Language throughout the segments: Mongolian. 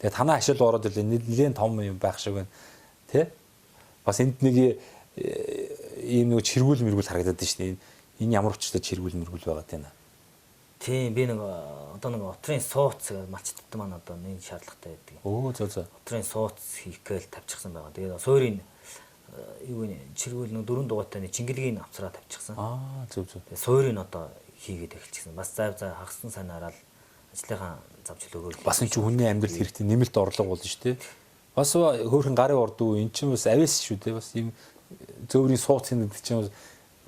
Тэгээ танаа ашил ороод ирлээ нэлээд том юм байх шиг байна. Тэ? Бас энд нэг ийм нэг чиргүүл мэргүүл харагдаад байна шүү дээ. Энэ ямар учиртай чиргүүл мэргүүл байгаа тийм ээ. Тийм би нэг одоо нэг отрын сууц малчтад маань одоо нэг шаардлагатай байдаг. Өө зөө зөө. Отрын сууц хийх гээл тавьчихсан байгаа. Тэгээд суурийн юу вэ чиргүүл нэг дөрвөн дугуйтай нэг чингэлгийн авцраа тавьчихсан. Аа зөв зөв. Тэгээд суурийг одоо хийгээд эхэлчихсэн. Бас зав зав хагасан санаараа л ажлынхаа зав чөлөөгөөр бас энэ чинь хүний амьдрал хэрэгтэй нэмэлт орлого болно шүү дээ. Бас хөөрхөн гарын орд үү эн чинь бас авиас шүү дээ. Бас ийм зөөврийн сууц гэдэг чинь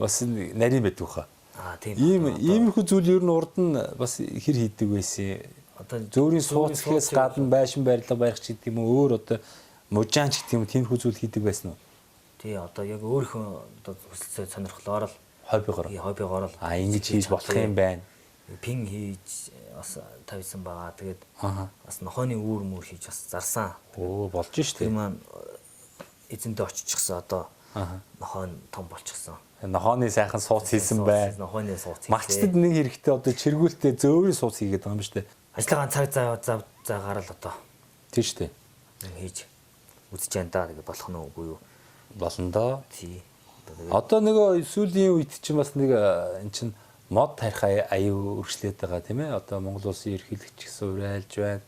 бас нарийн байдаг хаа. Аа тийм. Ийм иймэрхүү зүйл ер нь урд нь бас хэр хийдэг байсан. Одоо зөөврийн сууц гэхээс гадна байшин барилга барих ч гэдэг юм уу өөр одоо мужаан ч гэдэг юм тиймэрхүү зүйл хийдэг байсан уу? Тий одоо яг өөрийнхөө одоо хүсэл сонирхлоор л хоббигоор. Хоббигоор л аа ингэж хийж болох юм байна. Пин хийж бас тавьсан байгаа. Тэгээд бас нохооны үүр мүр хийж бас зарсан. Өө болж штэ. Тэр маань эзэндээ очичихсан одоо нохоо нь том болчихсон. Нохооны сайхан сууц хийсэн байна. Нохооны сууц хийсэн. Малчтад нэг хэрэгтэй одоо чиргүүлтэй зөөврийн сууц хийгээд байгаа юм шүү дээ. Ажлынхаа цаг зав заагаар л одоо. Тийм шүү дээ. Хийж үзэж яана да тэгээд болох нь үгүй юу? Болно доо. Тий. Одоо нөгөө сүүлийн үед чинь бас нэг эн чинь мод тарих аюу өргөжлөөд байгаа тийм ээ. Одоо Монгол улсын ерөнхийлөгч гэсэн урайлж байна.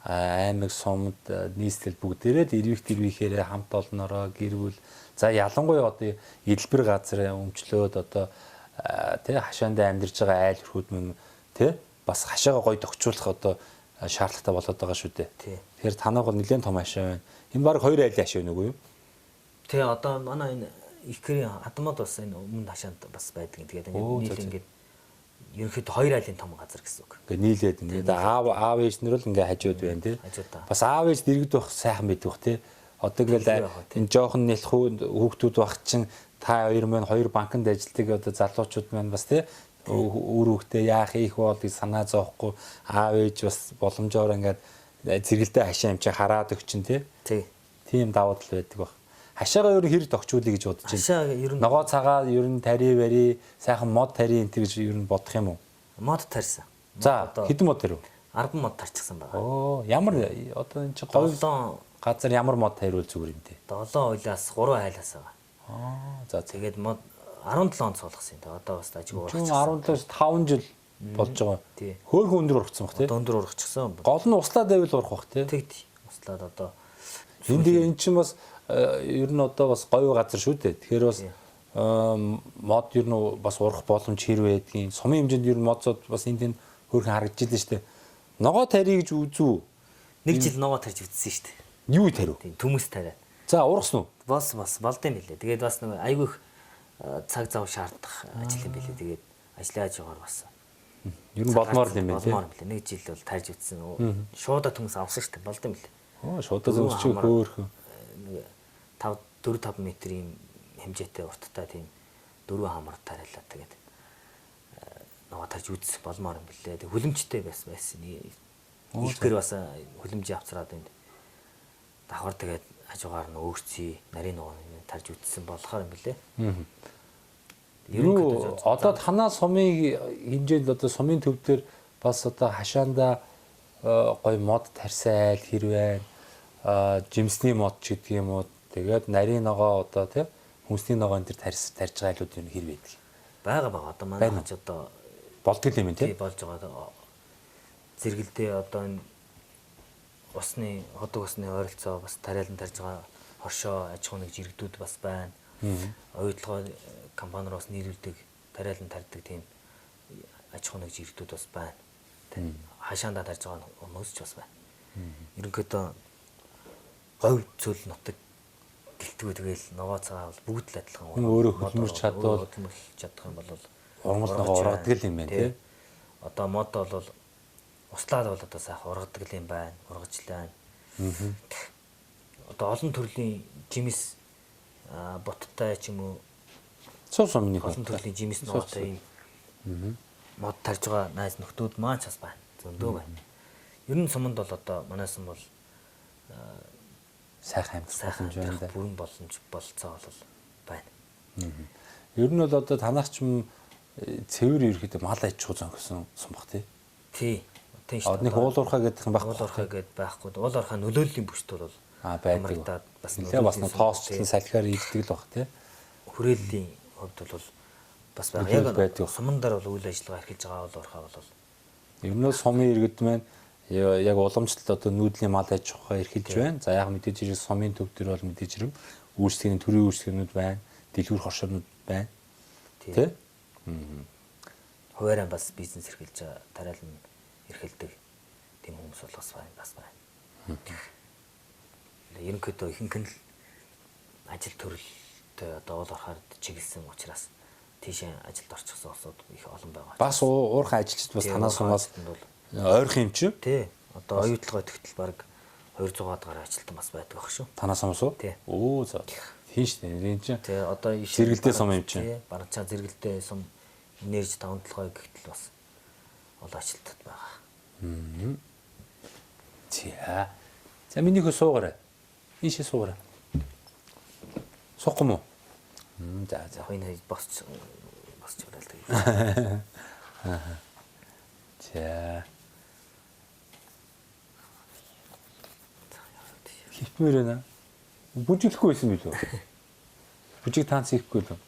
Аймаг сумд нийслэл бүгдээрээ л эрвих дэрвийнхээрээ хамт олноороо гэр бүл за ялангуяа одоо элбэр газар өмчлөөд одоо тий хашаандаа амьдарч байгаа айл өрхүүд мөн тий бас хашаага гоё тохиолдох одоо шаардлагатай болоод байгаа шүү дээ. Тэгэхээр танайг бол нэлээд том хашаа байна. Энэ баг хоёр айлын хашаа байна үгүй юу? Тий одоо манай энэ ихэрийн хадмад бас энэ өмнө хашаанд бас байдаг. Тэгээд ингээд нийл ингээд ерөнхийдөө хоёр айлын том газар гэсэн үг. Ингээ нийлээд ингээд аав ээж нар л ингээ хажууд байна тий. Бас аав ээж дэргэд байх сайхан байдаг бах тий. Одоо ингээл энэ жоохон нэлхүү хүүхдүүд байх чинь та хоёр маань хоёр банкнд ажилладаг одоо залуучууд маань бас тий үр хүүхдээ яах ийх бол гэж санаа зовхгүй аав ээж бас боломжоор ингээд зэрэгэлдээ хашаа юм чи хараад өгчин тий. Тийм давуу тал байдаг бах. Хашаага ер нь хэр тохиолъё гэж бодож байна. Хашаа ер нь ногоо цагаа ер нь тари бари сайхан мод тари энэ гэж ер нь бодох юм уу? Мод тарьсан. За хэдэн мод тарив? 10 мод тарчихсан байгаа. Оо ямар одоо энэ чинь говь газар ямар мод тариул зүгээр юм те? 7 уйлаас 3 айлаас байгаа. Аа за тэгээд мод 17 онд суулгасан юм. Одоо бас ажиг ургацсан. 17-оос 5 жил болж байгаа. Хөөхөн өндөр ургацсан бах те? Одоо өндөр ургачихсан. Гол нь услаад байвал урах бах те? Тэгт. Услаад одоо энэ тэгээ эн чинь бас ер нь одоо бас говь газар шүү дээ. Тэгэхээр бас мод ер нь бас урах боломж хэр байдгийг сумын хэмжээнд ер нь модцод бас энд тэнд хөөрхөн харагдаж илээ шүү дээ. Ногоо тарья гэж үзүү. Нэг жил ногоо тарьж үзсэн шүү дээ. Юу тарив? Тийм төмөс тариа. За ургасан уу? Бас болд юм билээ. Тэгээд бас нэг айгүй их цаг зав шаардах ажил юм билээ. Тэгээд ажлын хажуугаар бас ер нь болмоор юм байна тий. Болмоор юм билээ. Нэг жил бол тарьж үзсэн. Шуудаа төмөс авсан шүү дээ. Болд юм билээ. Оо шуудаа төмөс чи хөөрхөн. 5 4 5 метрийн хэмжээтэй урттай тийм дөрвөн хамар тариалаа тэгээд ногоо тарж үзэх болмоор юм билээ. Тэг хүлэмжтэй байсан. Ихгэр бас хүлэмжийн авцраад энд давхар тэгээд хажуугаар нь өөрчий нарийн ногоо тарж үзсэн болохоор юм билээ. Юу одоо танаа сумын хэмжээнд одоо сумын төв дээр бас одоо хашаандаа гоё мод тарьсан айл хэр байна. Жимсний мод ч гэдэг юм уу. Тэгээд нарийн ногоо одоо тийм хүнсний ногоо энэ төр тарьж байгаа айлууд юм хэр байдаг. Байгаа. Одоо манай хаж одоо болдгол юм тийм болж байгаа. Зэрэгэлдээ одоо энэ усны ходог усны ойролцоо бас тариалан тарьж байгаа хоршоо аж ахуйн нэг жирэгдүүд бас байна. Оюутлогоо компаниар бас нийлүүлдэг тариалан тарьдаг тийм аж ахуйн нэг жирэгдүүд бас байна. Хашаандаа тарьж байгаа хүмүүс ч бас байна. Ерөнхийдөө говь цөл нутаг гэлтгүү тэгэл ногоо цагаа бол бүгд л адилхан. Өөрөө хөдөлмөрч чадвал чадах юм бол ургамал ногоо ургадаг юм байна тий. Одоо мод бол услаад бол одоо сайхан ургадаг юм байна. Ургажлаа. Одоо олон төрлийн жимс боттой ч юм уу цуу сумны олон төрлийн жимс ногоотой юм мод тарж байгаа найз нөхдүүд маань ч бас байна. Зөндөө байна. Ер нь суманд бол одоо манай сум бол сайхан амьдрах боломж байна да. Бүрэн боломж болцоо бол байна. Ер нь бол одоо танах ч цэвэр ерөөхдөө мал аж ахуй зөнгөсөн сум бах тий. Тий. Нэг уул уурхай гэдэг юм байхгүй. Уул уурхай гэдэг байхгүй. Уул уурхай нөлөөллийн бүсд бол байдаг. Бас нэлээ бас тоосчлон салхиар ийддэг л баг тий. Хүрээллийн хувьд бол бас байгаа. Яг суман дээр бол үйл ажиллагаа эрхэлж байгаа уул уурхай бол ер нь сумын иргэд маань яг уламжлалт одоо нүүдлийн мал аж ахуй эрхэлж байна. За яг мэдээж хэрэг сумын төв төр бол мэдээж хэрэг үйлчлэгийн төрийн үйлчлэгнүүд байна, дэлгүүр хоршоорнууд байна. Тэ? Хуваараа бас бизнес эрхэлж тариалан эрхэлдэг тийм хүмүүс бол бас байна, бас байна. Ерөнхийдөө ихэнх нь л ажил төрөлтэй одоо уул уурхаар чиглэсэн учраас тийшээ ажилд орчихсон улсууд их олон байгаа. Бас уурхай ажилчид бас танаас сумаас ойрхон юм чи? Тий. Одоо оюутлогоо тэгтэл баг 200-аад гаруй ажилтан бас байдаг ах шүү. Танаас сумаас уу? Өө за. Тийм шүү дээ. Энэ чинь. Тий, одоо зэрэгэлдээ сум юм чинь. Тий, баранчаа зэрэгэлдээ сум энерги таван толгой гэхтэл бас олон ажилтнууд байгаа. За. За минийхөө суугаарай. Ийшээ суугаарай. Суухгүй мүү? За за. Энэ босч барайл тэгээ. За. Хитмээр байна. Бүжиглэхгүй байсан билүү? Бүжиг танц хийхгүй лөө.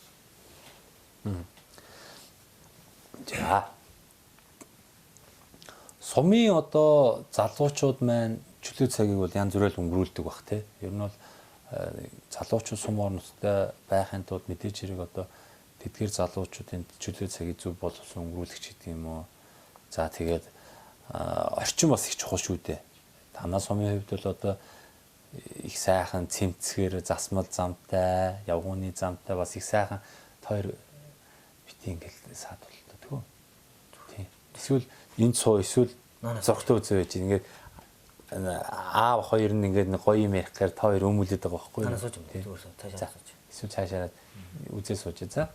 За. Сумын одоо залуучууд маань чөлөө цагийг бол янз бүрээр өнгөрүүлдэг бах тий. Ер нь бол залуучууд сум орноттой байхын тулд мэдээж хэрэг одоо тэдгээр залуучуудын чөлөө цагийг зөв боловсон өнгөрүүлэгч гэдэг юм уу. За тэгээд орчин бас их чухал шүү дээ. Танаа сумын хувьд бол одоо их сайхан цэмцгэр засмал замтай, явгууны замтай бас их сайхан тойр бити ингээл саад болтой тгөө. Тийм. Эсвэл энд суу эсвэл зургтай үзээ байж ингээд аав хоёр нь ингээд нэг гоё юм ярих гэхээр та хоёр өмүүлээд байгаа байхгүй юу? Танаа сууж юм. Зүгээр цаашаа сууж. Эсвэл цаашаа үзээ сууж за.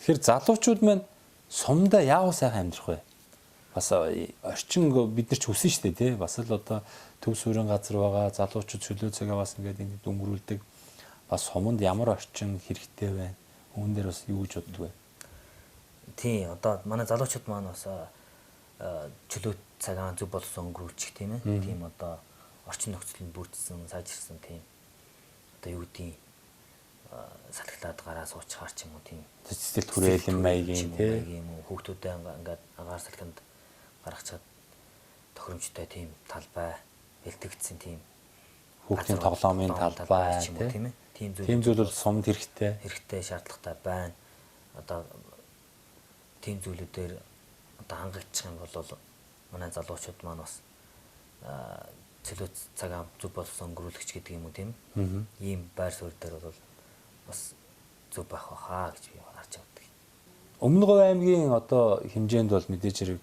Тэгэхээр залуучууд маань сумдаа яав сайхан амьдрах вэ? Бас орчин бид нар ч хүсэн шүү дээ тий. Бас л одоо төв суурин газар байгаа залуучууд чөлөө цагаа бас ингээд энд өнгөрүүлдэг. Бас суманд ямар орчин хэрэгтэй байна? Үүн дээр бас юу гэж боддог вэ? Тий, одоо манай залуучууд маань бас чөлөө цагаан зөв болсон өнгөрүүлчих тийм ээ. Тийм одоо орчин нөхцөл нь бүрдсэн, сайжирсан тийм одоо юу гэдгийг салхилаад гараа суучхаар ч юм уу тийм цэцэл хүрээлэн маягийн тийм үү хүүхдүүдээ ингээд агаар салхинд гаргачаад тохиромжтой тийм талбай бэлтгэгдсэн тийм хүүхдийн тоглоомын талбай тийм ээ. Тийм зүйл бол сумд хэрэгтэй. Хэрэгтэй шаардлагатай байна. Одоо тийм зүйлүүдээр одоо хангагдчих юм бол манай залуучууд маань бас чөлөө цагаан зөв болсон өнгөрүүлэгч гэдэг юм уу тийм ийм байр суурь дээр бол бас зөв байх байхаа гэж би харж байдаг. Өмнө Говь аймгийн одоо хэмжээнд бол мэдээж хэрэг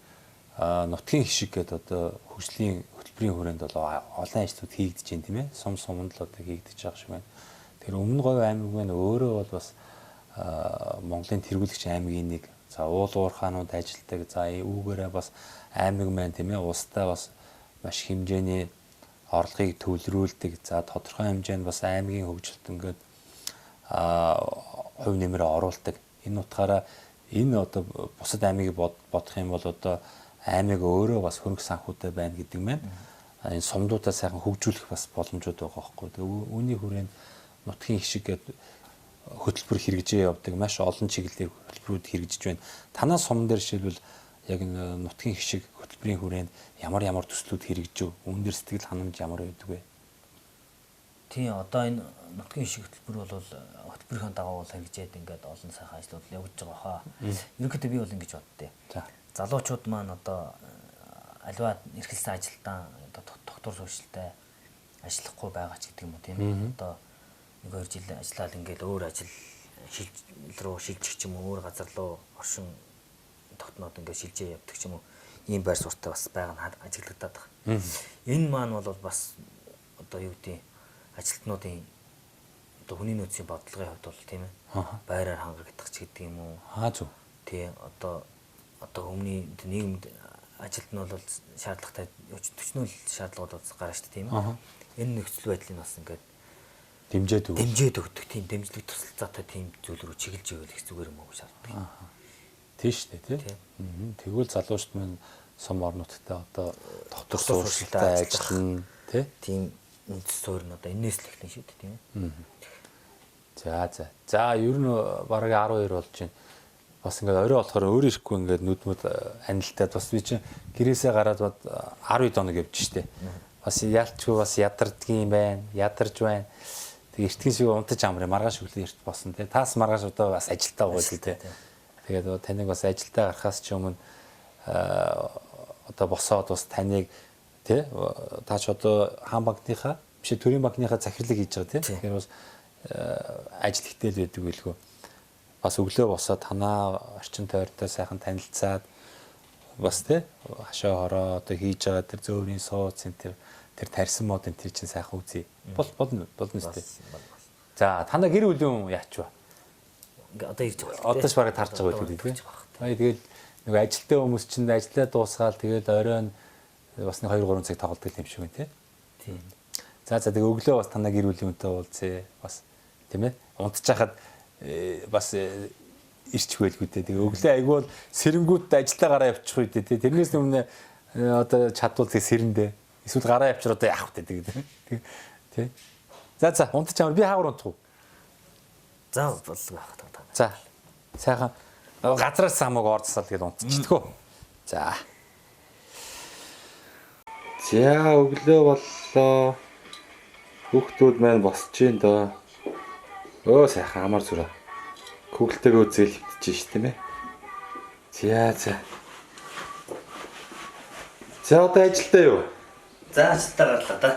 нутгийн хишиг гэдэг одоо хөгжлийн хөтөлбөрийн хүрээнд бол олон ажлууд хийгдэж байна тийм ээ. Сум суманд л одоо хийгдэж байгаа шиг байна. Тэгэхээр Өмнө Говь аймаг маань өөрөө бол бас Монголын тэргүүлэгч аймгийн нэг. За уул уурхаанууд ажилтдаг. За үүгээрээ бас аймаг маань тийм ээ улстай бас маш хэмжээний орлогыг төвлөрүүлдэг. За тодорхой хэмжээнд бас аймгийн хөгжилт ингээд хувь нэмрээ оруулдаг. Энэ утгаараа энэ одоо бусад аймгийг бодох юм бол одоо аймаг өөрөө бас хөрөнгө санхүүтэй байна гэдэг маань энэ сумдуудаа сайхан хөгжүүлэх бас боломжууд байгаа байхгүй. Тэгээ үүний хүрээнд нутгийн хишиг гэдэг хөтөлбөр хэрэгжээ явдаг. Маш олон чиглэлээр хөтөлбөрүүд хэрэгжиж байна. Танаа сум дээр жишээлбэл яг нутгийн хишиг хөтөлбөрийн хүрээнд ямар ямар төслүүд хэрэгжив? Үүн дээр сэтгэл ханамж ямар байдаг вэ? Тийм одоо энэ нутгийн хишиг хөтөлбөр бол хөтөлбөрийн дагуу бол хэрэгжээд ингээд олон сайхан ажлууд явагдаж байгаа хаа. Ерөнхийдөө би бол ингэж боддیں۔ За. Залуучууд маань одоо аливаа эрхэлсэн ажилтан одоо тогтвор суурьшилтай ажиллахгүй байгаа ч гэдэг юм уу тийм ээ. Одоо нэг хоёр жил ажиллаад ингээд өөр ажил руу шилжих ч юм уу өөр газар руу оршин тогтноод ингээд шилжээ явдаг ч юм уу ийм байр суурьтай бас байгаа нь ажиглагдаад байгаа. Энэ маань бол бас одоо юу гэдэг ажилтнуудын одоо хүний нөөцийн бодлогын хувьд бол тийм ээ байраар хангагдах ч гэдэг юм уу. Аа зөв. Тий одоо өмнө нийгэмд ажилт нь бол шаардлагатай 40 шаардлагууд бас гарна шүү дээ тийм ээ. Энэ нөхцөл байдлыг бас ингээд дэмжиж өгдөг тийм дэмжлэг тусалцаатай тийм зүйл рүү чиглэж ивэл их зүгээр юм уу гэж хардаг. Тийм шүү дээ тий. Тэгвэл залуучууд маань Сум орнуудтай одоо дотор суурьтай ажиллана тий. Тийм үндэс суурь нь одоо энэс л эхлэн шүү дээ тийм ээ. За за. За ер нь бараг 12 болж байна. Бас ингээд орой болохоор өөр ирэхгүй ингээд нүдмүүд анилтаад бас би чинь гэрээсээ гараад 12 хоног явж штэ. Бас ялчгүй бас ядардгийн юм байна. Ядарж байна. Тэг эртхэн шиг унтаж амраа маргааш өглөө эрт босон тий. Таас маргааш одоо бас ажилдаа байгаа тий. Тэгээд таныг бас ажилдаа гарахаас ч өмнө одоо босоод бас таныг тий та ч одоо хаан банкныхаа биш төрийн банкныхаа захирлыг хийж байгаа тий. Тэгэхээр бас ажил ихтэй л байдаг байлгүй. Бас өглөө босоод танаа орчин тойртой сайхан танилцаад бас тий хашаа хороо одоо хийж байгаа тэр зөөврийн сууц энэ тэр тарьсан мод энэ тэр чинь сайхан үзье. Болно болно үстэй. За танаа гэр бүлийн яач вэ? Одоо ирж байгаа. Одоо ч бараг тарж байгаа байдаг тий. Аа тэгэл нөгөө ажилтны хүмүүс чинь ажиллаа дуусгаал тэгэл оройн бас нэг 2 3 цаг тоглодог юм шиг байна тий. Тийм. За за тэгээ өглөө бас танаа гэр бүлийн үнтэй уулзъя. Бас тийм ээ. Унтчихад бас ирчих байлгүй дээ. Тэгээ өглөө айгүй бол сэрэнгүүт ажилдаа гараа явчих үү дээ. Тэрнээс өмнө одоо чадвал тэгээ сэрэндээ. Эсвэл гараа явчир одоо яах вэ тэгээ. Тий. За за унтчих амар би хаагур унтах уу? За боллоо байх та. За. Сайхан газраас хамаагүй орцсаал тэгэл унтчихдгөө. За. За өглөө боллоо. Хүүхдүүд маань босч ийн доо. Өө сайхан амар зүрэ. Күгэлтэйгээ үзэл хөвтөж ш тийм ээ. За за. За одоо ажилдаа юу? За ажилдаа гарлаа да.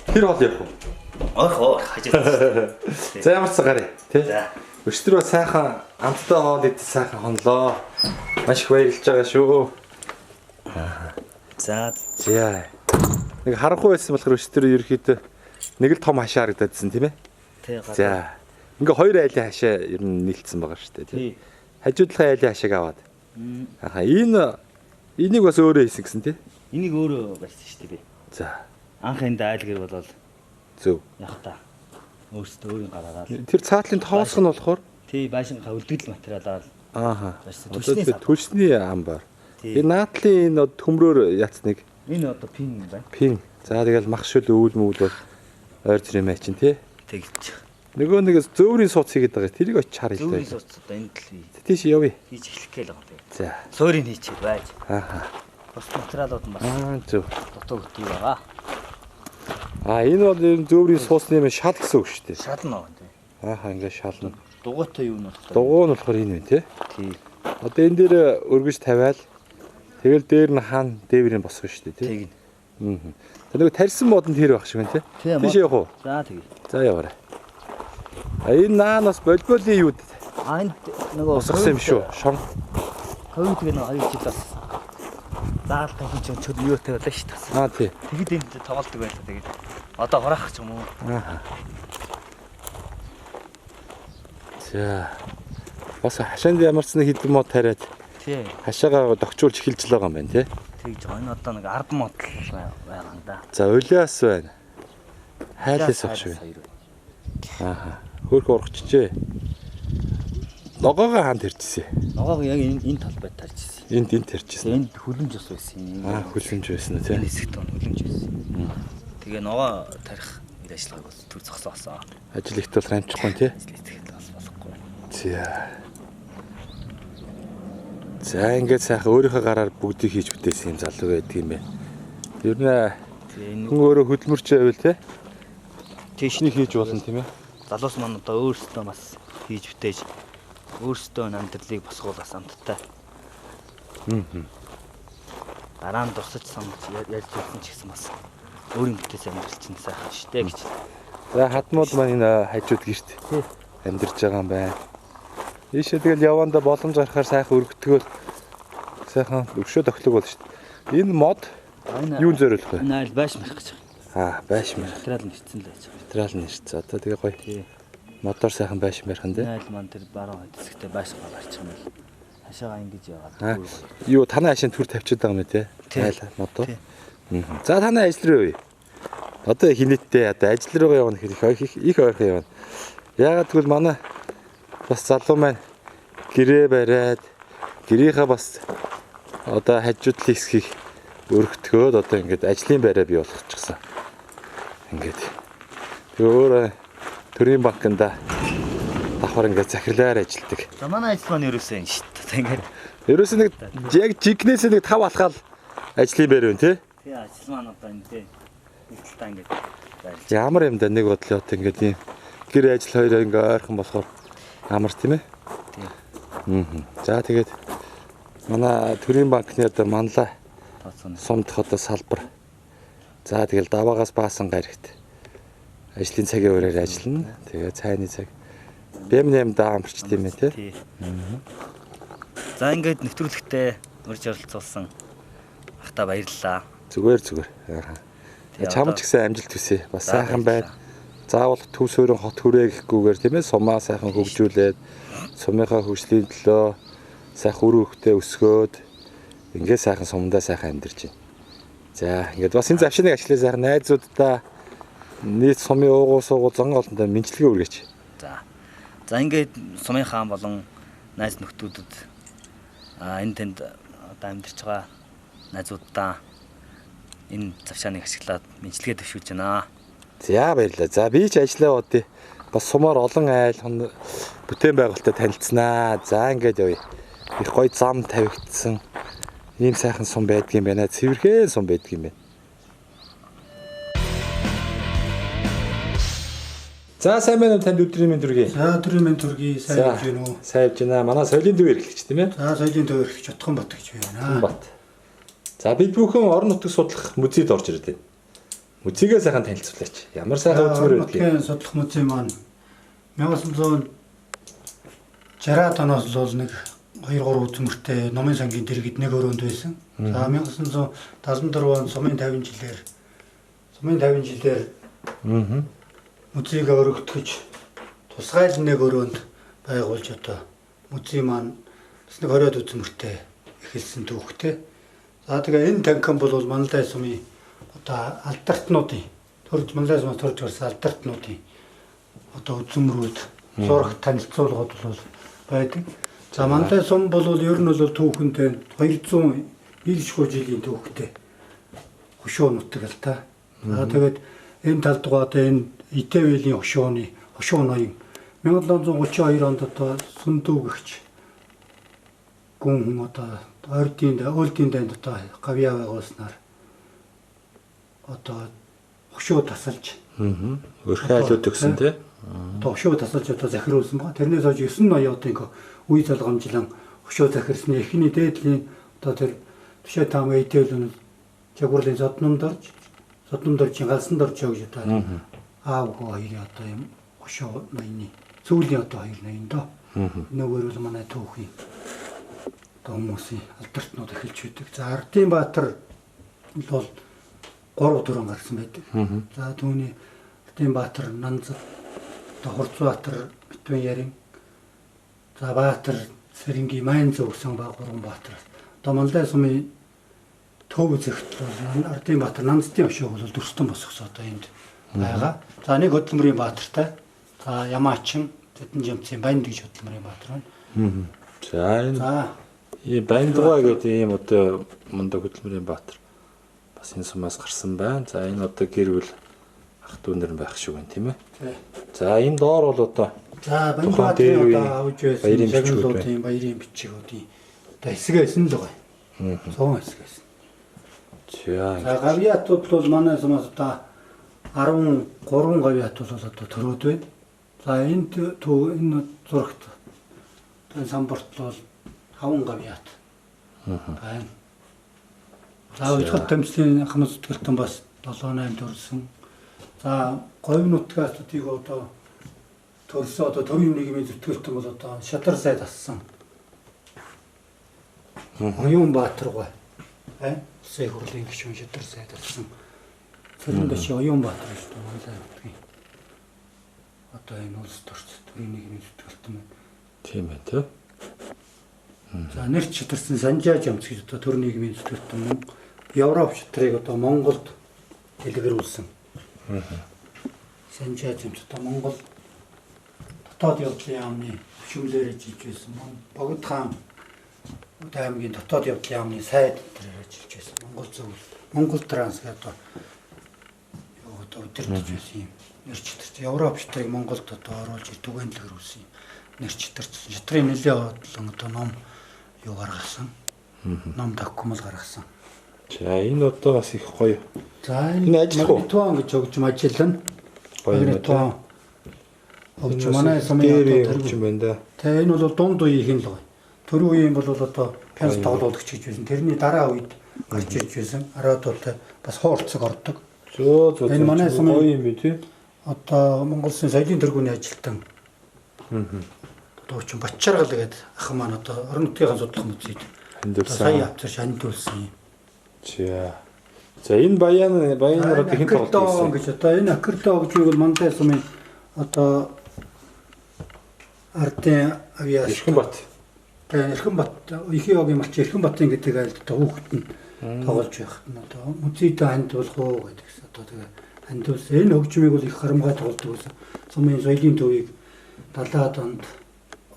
Тэр хол явах уу? Ойх оо хажууд. За ямар ч гарыг тий. За. Өчтөр ба сайхан амттай хоол идэж сайхан хонлоо. Маш их баярлж байгаа шүү. За. За. Нэг харанхуй байсан болохоор өчтөр ерөөхдөө нэг л том хашаа харагдаадсэн тийм ээ. Тий гадаа. За. Ингээ хоёр айлын хашаа ер нь нийлцсэн байгаа шүү дээ тий. Хажуудлахын айлын хашааг аваад. Аа энэ энийг бас өөрөө хийсэн гэсэн тий. Энийг өөрөө барьсан шүү дээ би. За. Анх энд айл гэр болол зөв. Яг та. Өөрсдөө өөрийн гараагаар. Тэр цаатлын тоосх нь болохоор тий байшин үлдэгдэл материалаар. Ааха. Түлшний түлшний амбар. Энэ наадлын энэ төмрөөр яцныг энэ одоо пин байна. Пин. За тэгэл мах шүл өвөл мөвөл бол ойр зүрийн май чинь тий. Тэгж. Нөгөө нэг зөөврийн сууц хийгээд байгаа. Тэрийг очиж харъя л дээ. Зөөврийн сууц одоо энд л хий. Тийш явъя. Хийж эхлэх гээл байгаа юм. За. Суурийг хийчихээ байж. Ааха. Бус материалууд нь бас зөв. Дутуу хөтгий байгаа. Аа энэ бол ер нь зөөврийн суусны юм шал гэсэн үг шүү дээ. Шал нь аа тий. Ааха ингээ шална. Дугуйтай юу нь болохоор. Дугуй нь болохоор энэ байна тий. Тий. Одоо энэ дээр өргөж тавиал тэгэл дээр нь хаан дээврийн босгоно шүү дээ тий. Тэгнь. Аа. Тэр нөгөө тарьсан мод нь тэр байх шиг байна тий. Тийш явах уу? За тэгье. За яваарай. А энэ наан бас болболын юу дээ. А энд нөгөө босгосон юм шүү. Шон. Ковид гэх нэг 2 жил бас заал тавьсан чинь чөл юутай байлаа шүү дээ. Аа тий. Тэгэд энд тоглолдог байлаа тэгээд. Одоо хураах ч юм уу. Аа. За. Бас хашаанд ямар ч нэг хэдэн мод тариад. Тий. Хашаагаа догчуулж эхэлж л байгаа юм байна тий. Тэгж байгаа. Энэ одоо нэг 10 мод байгаа юм да. За улиас байна. Хайлаас авч байна. Аа. Хөөх ургачжээ. Ногоогоо хаан тарьжсэн. Ногоог яг энэ талбайд тарьжсэн. Энд тарьжсэн. Энд хүлэмж бас байсан. Аа хүлэмж байсан үү тий. Энэ хэсэгт хүлэмж байсан. Тэгээ ногоо тарих үйл ажиллагааг бол төр зогсоосон. Ажил ихт бол амжихгүй тий. Ажил ихт бас болохгүй. За. За ингээд сайхан өөрийнхөө гараар бүгдийг хийж бүтээсэн юм залуу байдаг юм байна. Ер нь хүн өөрөө хөдөлмөрч байвал тий. Тийш нэг хийж болно тийм ээ. Залуус маань одоо өөрсдөө бас хийж бүтээж өөрсдөө амьдралыг босгуулаас амттай. Аа. Дараа нь дурсаж самж ярьж байсан ч гэсэн бас өөрийн бүтээсэн амьдрал чинь сайхан штэ гэж. За хадмууд маань энэ хажууд гэрт амьдарч байгаа юм байна. Ийшээ тэгэл явандаа боломж гарахаар сайхан өргөтгөөл сайхан өшөө тохилог болно шүү дээ. Энэ мод юун зориулах вэ? Энэ айл байш марах гэж байгаа. Аа, байш марах. Материал нь ирсэн л байж байгаа. Материал нь ирсэн. Одоо тэгээ гоё. Модоор сайхан байш марах нь тий. Энэ айл маань тэр баруун хэсэгтээ байш гарчих юм бол хашаага ингэж яваад. Юу танай хашийн төр тавьчихад байгаа юм тий. Айл модоо. За танай ажил руу явъя. Одоо хинэттэй одоо ажил руугаа явна гэхээр их ойрхон явна. Яагаад гэвэл манай бас залуу маань гэрээ бариад гэрийнхаа бас одоо хажуудлын хэсгийг өргөтгөөд одоо ингээд ажлын байраа бий болгочихсон. Ингээд. Тэгээ өөрөө төрийн банкнда давхар ингээд захирлаар ажилладаг. За манай ажил маань ерөөсөө энэ шүү дээ. Ингээд ерөөсөө нэг яг жигнэсээ нэг 5 алхаал ажлын байр байна тий. Тий, ажил маань одоо энэ тий. Нэг талдаа ингээд байрлаж. Ямар юм да нэг бодлоо одоо ингээд ийм гэр ажил хоёроо ингээд ойрхон болохоор амар тийм ээ. Тий. За тэгээд манай төрийн банкны одоо манлаа сумдах одоо салбар. За тэгэл даваагаас баасан гарагт ажлын цагийн өрөөр ажиллана. Тэгээ цайны цаг. Бэм нэм да амарч тийм ээ тий. За ингээд нэвтрүүлэгтээ урьж оролцуулсан ахта баярлалаа. Зүгээр зүгээр. Чам ч гэсэн амжилт хүсье. Бас сайхан байна. Заавал төв суурин хот хүрээ гэхгүйгээр тийм ээ сумаа сайхан хөгжүүлээд сумынхаа хөгжлийн төлөө сайхан үр хөвгтөө өсгөөд ингээд сайхан сумдаа сайхан амьдарч байна. За ингээд бас энэ завшиныг ажлаа сайхан найзууддаа нийт сумын уугуу суугуу зан олонтой мэнчилгээ үргээч. За. За ингээд сумын хаан болон найз нөхдүүдэд энэ тэнд одоо амьдарч байгаа найзууддаа энэ завшааныг ашиглаад мэнчилгээ төвшүүлж байна. За баярлалаа. За би ч ажиллаа бодъё. Бас сумаар олон айл бүтээн байгуулалтад танилцсанаа. За ингээд явъя. Их гоё зам тавигдсан. Ийм сайхан сум байдгийн байна. Цэвэрхэн сум байдгийн байна. За сайн байна уу танд өдрийн мэнд төргий. За өдрийн мэнд төргий. Сайн явж байна уу? Сайн явж байна. Манай соёлын төв эрхлэгч тийм ээ. За соёлын төв эрхлэгч Утхан Бат гэж байна. Утхан Бат. За бид бүхэн орон нутаг судлах музейд орж ирээд байна. Музейгээ сайхан танилцуулаач. Ямар сайхан үзмэр байдгийг. Орон нутгийн судлах музей маань 1960-ад оноос л бол нэг 2-3 үзмэртэй номын сангийн дэргэд нэг өрөөнд байсан. За 1974 он сумын 50 жилээр музейг өргөтгөж тусгайл нэг өрөөнд байгуулж одоо музей маань бас нэг 20-од үзмэртэй эхэлсэн түүхтэй. За тэгээ энэ танхим бол Манлай сумын одоо алдартнуудын төрж Манлай сумаас төрж гарсан алдартнуудын одоо үзмэрүүд зурагт танилцуулгууд бол байдаг. За Манлай сум бол ер нь бол түүхэнтэй 200 илшгүй жилийн түүхтэй хөшөө нутаг л та. За тэгээд энэ талд одоо энэ Итэвэлийн хошууны хошуу ноён 1732 онд одоо Сүндүү гэгч гүн хүн одоо ойрдын өөлдийн дайнд одоо гавьяа байгуулснаар одоо хошуу тасалж өрхөө айлууд өгсөн тий. Одоо хошуу тасалж одоо захируулсан байгаа. Тэрнээс хойш 9 ноён одоо ингээ үе залгамжлан хошуу захирсны эхний дээдлийн одоо тэр Тушаа таам Итэвэл жагуурлын содномдорж содномдоржийн галсан доржоо гэж одоо аав хөө хоёрын одоо юм хошуу ноёны сүүлийн одоо хоёр ноён доо. Нөгөөр бол манай түүхийн одоо хүмүүсийн алдартнууд эхэлж байдаг. За Ардын Баатар бол 3 дөрөв гарсан байдаг. За түүний Ардын Баатар Нанзад, одоо Хурцбаатар Битвэн ярин, за Баатар Сэрэнгийн Майн зөв гэсэн ба 3 баатар. Одоо Манлай сумын төв зэгт бол Ардын Баатар Нанзадын хошууг бол дүрстэн босгосон одоо энд байгаа. За нэг хөдөлмөрийн баатартай. За Ямаачин Тэдэн жимцийн Банд гэж хөдөлмөрийн баатар байна. За энэ ийм Бандгаа гэдэг ийм одоо мундаг хөдөлмөрийн баатар бас энэ сумаас гарсан байна. За энэ одоо гэр бүл ах дүү нар байх шиг байна тийм ээ. За энэ доор бол одоо за Банд баатрын одоо авж байсан шагналуудын баярын бичгүүдийн одоо хэсгээсэн л байгаа. 100 хэсгээсэн. За гавьяатууд бол манай сумаас одоо 13 гавьяат бол одоо төрөөд байна. За энэ төв энэ зурагт энэ самбарт бол 5 гавьяат байна. За уйлгал тэмцлийн хамт зүтгэлтэн бас 7 8 төрсөн. За говь нутгаас төдийг одоо төрсөн одоо төрийн нийгмийн зүтгэлтэн бол одоо шадар сайд ассан. Оюун Баатаргой байна. Улсын их хурлын гишүүн шадар сайд ассан. Цэрэн дэш Оюун Баатар гэж Манлай нутгийн одоо энэ улс төрч төрийн нийгмийн зүтгэлтэн байна. Тийм ээ тий. За нэрч шатарсан Санжаа жамц гэж одоо төр нийгмийн зүтгэлтэн мөн Европ шатрыг одоо Монголд дэлгэрүүлсэн. Санжаа жамц одоо Монгол дотоод явдлын яамны хөшөмлөөр ажиллаж байсан. Богд хаан аймгийн дотоод явдлын яамны сайд дээр ажиллаж байсан. Монгол зөвлөл, Монгол транс гэдэг одоо юу одоо удирдах байсан юм. Нэр читэрч Европ шатрыг Монголд одоо оруулж түгээн дэлгэрүүлсэн юм. Нэр читэрч шатрын нэлээд бодлон одоо ном юу гаргасан. Ном документ гаргасан. За энэ одоо бас их гоё. За Энэ ажиллах уу? Магнитон гэж хөгжим ажиллана. Гоё юм байна. Магнитон хөгжим манай сумын дээр одоо хөгжим байна да. Тэ энэ бол дунд үеийнх нь л гоё. Төрийн үеийн бол одоо пянс тоглуулагч гэж байсан. Тэрний дараа үед гарч ирж байсан. Араад бол бас хуурцаг ордог. Зөө зөө. Энэ манай сумын- гоё юм би тий. Одоо Монгол Улсын соёлын тэргүүний ажилтан. Одоо чинь Батчаргал гэдэг ах маань одоо орон нутгийн судлах музейд одоо сая Хандивсан. авчирч андуулсан юм. За. За энэ баянаар одоо хэн тоглолт Акердон хийсэн? гэж одоо энэ Акердон хөгжмийг бол Манай сумын одоо ардын авиас Эрхэн бат. Тэгээ Эрхэнбат Ихийн огийн малч Эрхэнбатын гэдэг айлд одоо хүүхэд нь тоглож байхад нь одоо музейд хандуулах уу гэдэгс одоо тэгээ хандуулсан. Энэ хөгжмийг бол их харамгай тоглодог байсан. Сумын соёлын төвийг 70-аад онд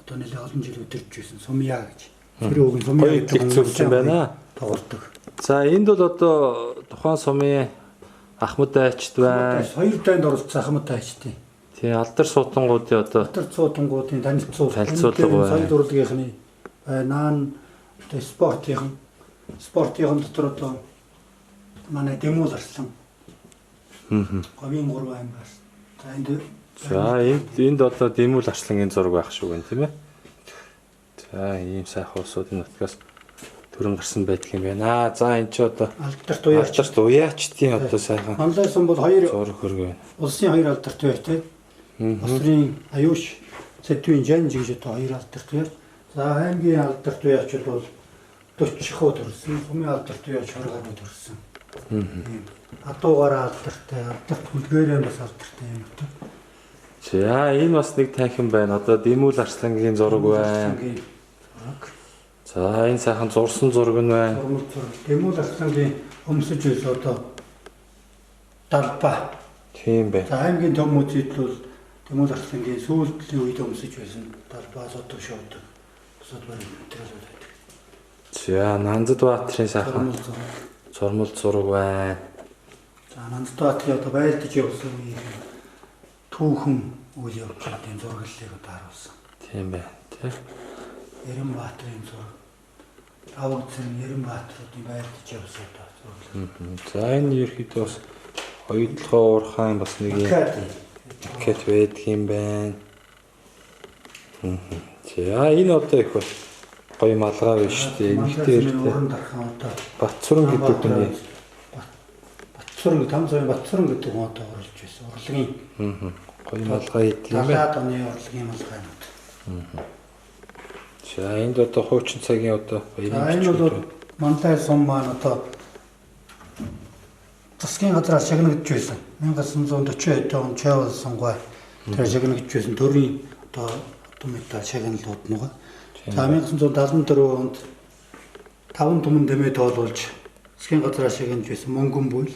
одоо нэлээд олон жил өдөрж байсан. Сумья гэж. Тэр үг нь сумья Гоё гэдэг лэгцүүлсэн хүн байна. Тоглодог. За энд бол одоо тухайн сумын Ахмад айчд байна. Хоёр дайнд оролцсон Ахмад айчдын. Тий, алдар суутангуудын одоо Батар цуутангуудын танилцуул Танилцуулга байна. Соёл урлагийнхны наан одоо спортын дотор одоо манай Дэмүүл Арслан говийн 3 аймгаас. За энд За энд одоо Дэмүүл Арслангийн зураг байх шүү гэн тийм ээ. За ийм сайхан улсуудын нутгаас төрөн гарсан байдаг юм байна. За энэ чи одоо алдарт уяач. алдарт уяачдын одоо сайхан Манлай сум бол хоёр зураг хөргө байна. улсын хоёр алдарт уяач тийм. Осрын аюуш сэдвийн жанж гэж одоо хоёр алдарт уяач. За аймгийн алдарт уяач бол 40 хуу төрсөн. Сумын алдарт уяач 20 гаруй төрсөн. Тийм. Адуугаараа алдартай, алдарт хүлгээрээ бас алдартай юм байна. За энэ бас нэг танхим байна. Одоо Дэмүүл Арслангийн зураг байна. Арслангийн зураг. За энэ сайхан зурсан зураг нь байна. Зурмал зураг. Дэмүүл Арслангийн өмсөж байсан одоо далбаа. Тийм байна. За аймгийн төв музейд бол Дэмүүл Арслангийн сүүлдлийн үед өмсөж байсан далбаа содог шоудаг. Бусад барин материалууд байдаг. За Нанзад Баатрын сайхан Зурмал зураг. зурмал зураг байна. За Нандбаатрын одоо байлдаж явсан үеийн түүхэн үйл явдлын зураглалыг одоо харуулсан. Тийм байна. Тэ. Эренбаатрын зураг. Давг цэрэн Эренбаатруудын байлдаж явсан одоо зураглал. За энэ ерөөхдөө бас оюутлогоо уурхайн бас нэг юм Акад. пакет байдаг юм байна. За энэ одоо их бас гоё малгай биш үү? Эмэгтэй эрэгтэй Уран дархан одоо Батсүрэн гэдэг хүний Батсүрэн там зуун Батсүрэн гэдэг хүн одоо оруулж байсан. Урлагийн гоё малгай идэх юм байна. 70-аад оны урлагийн малгайнууд. За энд одоо хуучин цагийн одоо За баярын энэ бол бичгүүд байна. Манлай сум маань одоо засгийн газраас шагнагдж байсан. 1940 он Чайвал сунгай тэр шагнагдж байсан төрийн одоо медаль шагналууд нөгөө. За 1974 онд 5 түмэн дэмий тоолуулж засгийн газраас шагнаж байсан мөнгөн буйл.